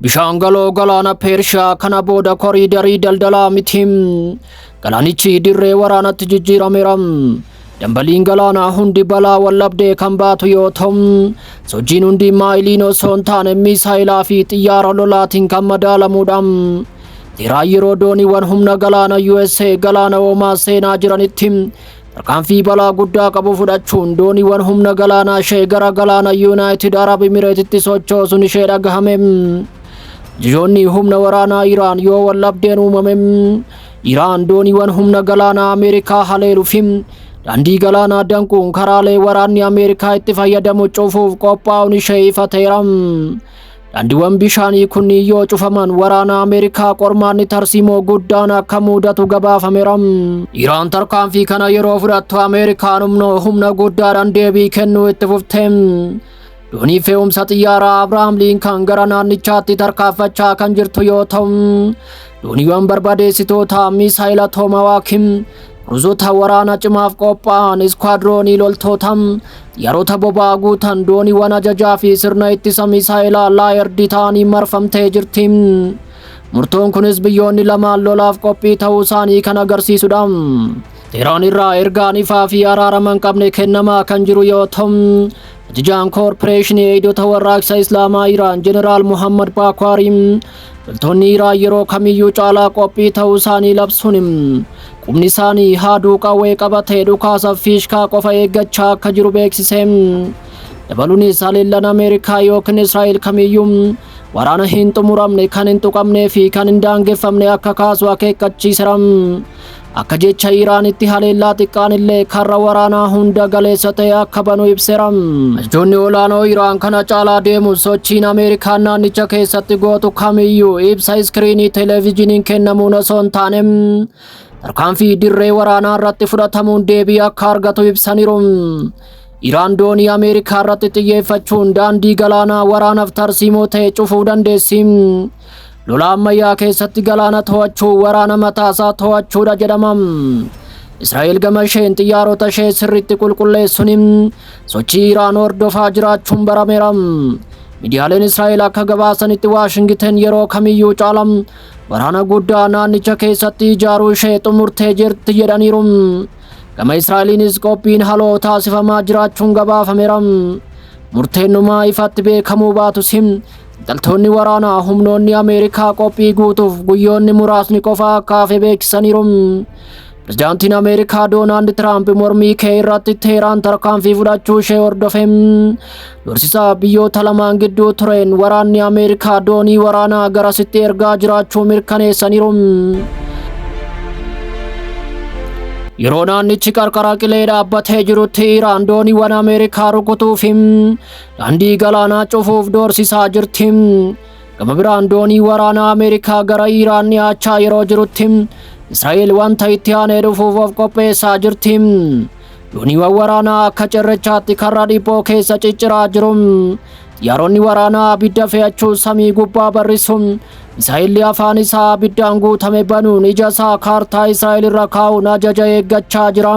Bishaan galoo galaana Peershiyaa kana booda koriidarii daldalaa miti. Galaanichi dirree waraanatti jijjiirameera. Dambaliin galaanaa hundi balaa wallabdee kan baatu yoo ta'u, sochiin hundi maayiliin osoo hin taane miisaayilaa fi xiyyaara lolaatiin kan madaalamuudha. Teeraan yeroo dooniiwwan humna galaana USA galaana Oomaa seenaa jiranitti tarkaanfii balaa guddaa qabu fudhachuun dooniiwwan humna galaanaa ishee gara galaana Yuunaayitid Arab Imireetitti sochoosuun ishee dhagahame. Ajajoonni humna waraanaa Iraan yoo wallabdeen uumame Iraan dooniiwwan humna galaanaa Ameerikaa haleeluu fi daandii galaanaa danquun karaalee waraanni Ameerikaa itti fayyadamu cufuuf qophaa'uun ishee ifa ta'eera. Daandiiwwan bishaanii kunniin yoo cufaman waraana Ameerikaa qormaanni tarsiimoo guddaan akka mudatu gabaafameera. Iraan tarkaanfii kana yeroo fudhattu Ameerikaan humna guddaadhaan deebii kennuu itti fufte. Doonii fe'umsa xiyyaaraa Abrahaam Liinkan gara naannichaatti tarkaanfachaa kan jirtu yoo ta'u, dooniiwwan barbadeessitoota miisaayila Tomahawk, Ruuzota waraana cimaaf qophaa'an, iskwaadroonii loltoota, xiyyaarota boba'aa guutan, dooniiwwan ajajaa fi sirna ittisa miisaayilaa layered ta'anii marfamtee jirti. Murtoon kunis biyyoonni lamaan lolaaf qophii ta'uu isaanii kan agarsiisudha. Teheraan irraa ergaan ifaa fi araarama hin qabne kennamaa kan jiru yoo ta'u, ajajaan koorporeeshinii eegdota warraaqsa Islaamaa Iraan Jeneraal Muhammad Baakwaari loltoonni Iraan yeroo kamiyyuu caalaa qophii ta'uu isaanii labsuun qubni isaanii haaduu qawwee qabatee dhukaasa fiishkaa qofa eeggachaa akka jiru beeksise. Dabaluunis haleellaan Ameerikaa yookiin Israa'el kamiyyuu waraana hin xumuramne, kan hin tuqamnee fi kan hin daangeffamne akka kaasu akeekkachiiseera. Akka jecha Iraanitti haleellaa xiqqaan illee karra waraanaa hunda galeessa ta'e akka banu ibseera. Ajajoonni olaanoo Iraan kana caalaa deemuun sochiin Ameerikaan naannicha keessatti gootu kamiyyuu ibsa iskiriinii televezyiiniin kennamuun osoo hin taane tarkaanfii dirree waraanaa irratti fudhatamuun deebii akka argatu ibsaniiru. Iraan doonii Ameerikaa irratti xiyyeeffachuun daandii galaanaa waraanaaf tarsiimoo ta'e cufuu dandeessi. Lola ammayyaa keessatti galaana to'achuu waraana mataasaa to'achuudha jedhama. Israa'el gama isheen xiyyaarota ishee sirriitti qulqulleessuun sochii Iraan hordofaa jiraachuun barameera. Miidiyaaleen Israa'el akka gabaasanitti Waashingiten yeroo kamiyyuu caala waraana guddaa naannicha keessatti ijaaruu ishee xumurtee jirti jedhaniiru. Gama Israa'eliinis qophiin haloo taasifamaa jiraachuun gabaafameera. Murteennumaa ifatti beekamuu baatus xiinxaltoonni waraanaa humnoonni Ameerikaa qophii guutuuf guyyoonni muraasni qofa akka hafe beeksisaniiru. Pirezidaantiin Ameerikaa Doonaald Tiraamp mormii kee irratti Teheraan tarkaanfii fudhachuu ishee hordofe dorsisaa biyyoota lamaan gidduu tureen waraanni Ameerikaa doonii waraanaa garasitti ergaa jiraachuu mirkaneessaniiru. Yeroo naannichi qarqara qilee dhaabbatee jirutti Iraan dooniiwwan Ameerikaa rukutuuf daandii galaanaa cufuuf doorsisaa jirti. Gama biraan doonii waraanaa Ameerikaa gara Iraan dhiyaachaa yeroo jirutti Israa'el wanta itti aanee dhufuuf of qopheessaa jirti. Dooniiwwan waraanaa akka cirrachaatti karra dhiphoo keessa cicciraa jiru. Xiyyaaronni waraanaa abidda fe'achuu samii gubbaa barrisu. Misaa'illi afaan isaa abiddaan guutame banuun ija isaa kaartaa Israa'el irra kaa'uun ajaja eeggachaa jira.